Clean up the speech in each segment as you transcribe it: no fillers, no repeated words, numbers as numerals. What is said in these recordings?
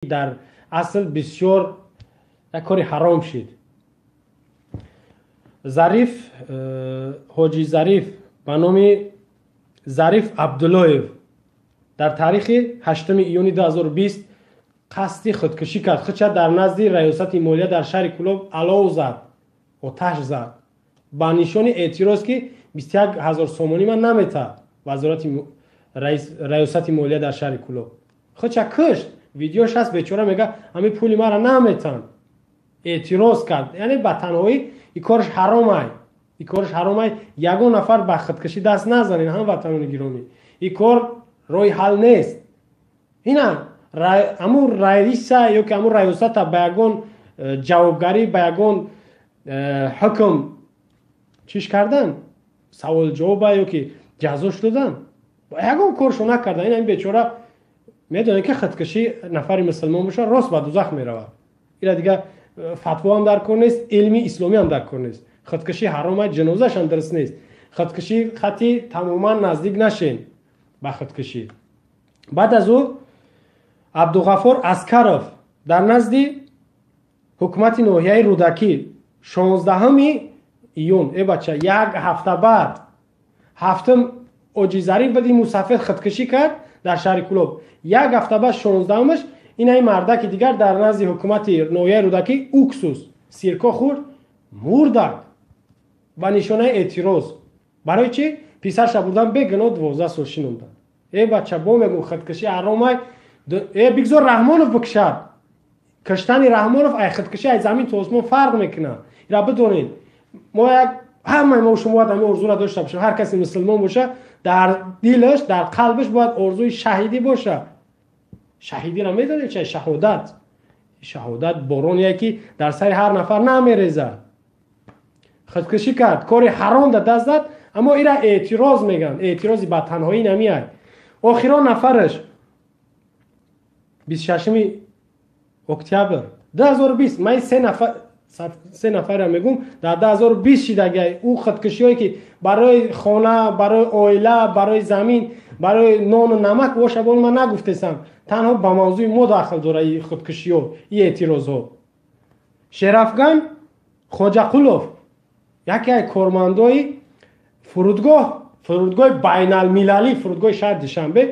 Дар асл бисёр як кори ҳаром шид. Зариф Ҳоҷи Зариф ба номи Зариф Абдуллоев дар таърихи 8 июни 2020 қасди худкушӣ кард. Худша дар назди раёсати молия дар шаҳри Кӯлоб алов зад, оташ зад, ба нишони эътироз, ки 21 ҳазор сомонӣ ман наметаҳад вазорати раёсати молия дар шаҳри Кӯлоб. Худша кушт. Видеош ҳаст, бечора мега: «Ҳамин пули мара наметаҳанд». Эътироз кард, яъне ба танҳоӣ. И корш ҳаромай, и корш ҳаромай. Ягон нафар ба худкушӣ даст назанед, ҳамватанони гиромӣ, и кор роҳи ҳал нест. Ина ҳамун раиса ё ки ҳамун раёсата ба ягон ҷавобгарӣ, ба ягон ҳукм чиш кардан, саволҷавоба ё ки ҷазош додан, ягон коршо накардан. Ин ҳамин бечора медонед, ки худкушӣ нафари мусулмон боша, рост ба дузах меравад. Ира дига фатвоам дар кор нест, илми исломиам дар кор нест. Худкушӣ ҳаромай, ҷанозашам дуруст нест. Худкушӣ хати тамоман наздик нашен ба худкушӣ. Баъд аз ӯ Абдуғаффор Аскаров дар назди ҳукумати ноҳияи Рӯдакӣ 16 июн, э бача, як ҳафта баъд, ҳафтум Ҳоҷи Зариф бади мусафир худкушӣ кард дар шаҳри Кӯлоб, як ҳафта баъд, 16-умаш, инаи мардаки дигар дар назди ҳукумати ноҳияи Рӯдакӣ уксус, сирко хӯрд, мурдак, ба нишонаи эътироз. Барои чӣ? Писарша бурдан, бегуноҳ 12 сол шинондан. Э бача, бо мегӯм, худкушӣ ҳаромай. Э, бигзор Раҳмонов бикушад. Куштани Раҳмонов ай худкушӣ ай замин то осмон фарқ мекунад. Ира бидонед, мо як ҳамаи мо шумо бояд ҳамин орзуро дошта бошем. Ҳар касе мусулмон боша, дар дилаш, дар қалбаш бояд орзуи шаҳидӣ боша. Шаҳидиро медонед чи? Шаҳодат. Шаҳодат бороне, ки дар сари ҳар нафар намерезад. Худкушӣ кард, кори ҳаром да даст зад, аммо ира эътироз мегӯянд. Эътирози ба танҳоӣ намеяд. Охирон нафараш 26 октябр 2020. Ман се нафарро мегӯм, дар 2020 шидагай. Ӯ худкушиҳое, ки барои хона, барои оила, барои замин, барои нону намак боша, бол ман нагуфтесам. Танҳо ба мавзӯи мо дахл дора и худкушиҳо, и эътирозҳо. Шерафган Хоҷақулов, яке аз кормандои фурудгоҳ, фурудгоҳи байналмилалӣ, фурудгоҳи шаҳри Душанбе,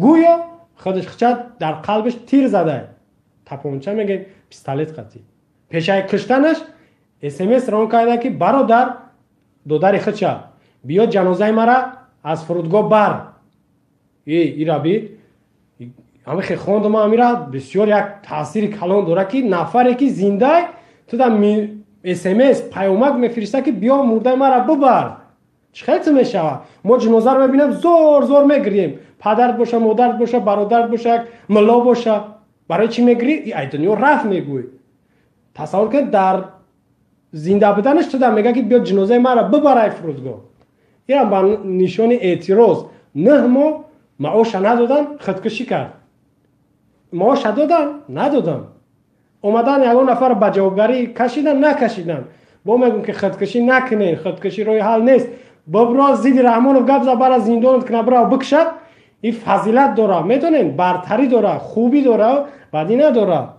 гӯё худаш хича дар қалбаш тир зада, тапонча мегӯем, пистолет қатӣ. Пешаи куштанаш СМС рон карда, ки бародар, додари хича, биё, ҷанозаи мара аз фурудгоҳ бар. Ираби ҳамихе хондам, амира бисёр як таъсири калон дорад, ки нафаре, ки зиндай, ту да СМС, паёмак мефириста, ки биё, мурдаи мара бубар. Чӣ хел ту мешавад? Мо ҷинозаро мебинем, зор зор мегирем. Падарат боша, модарат боша, бародарат боша, як мулло боша, барои чӣ мегирӣ? Ай дунё рафт мегӯй. Тасаввур кунед, дар зинда буданаш туда мега, ки биё, ҷинозаи мара бубарай фурудгоҳ. Инам ба нишони эътироз. 9 моҳ маоша надодан, худкушӣ кард. Маоша додан, надодан. Омадан, ягон нафар ба ҷавобгарӣ кашидан, накашидан. Бо мегӯм, ки худкушӣ накунед, худкушӣ роҳи ҳал нест. Бобро зидди Раҳмонов гап за, бара зиндонат куна, бирав бикушад. Ин фазилат дора, медонем, бартарӣ дора, хубӣ дора, бадӣ надора.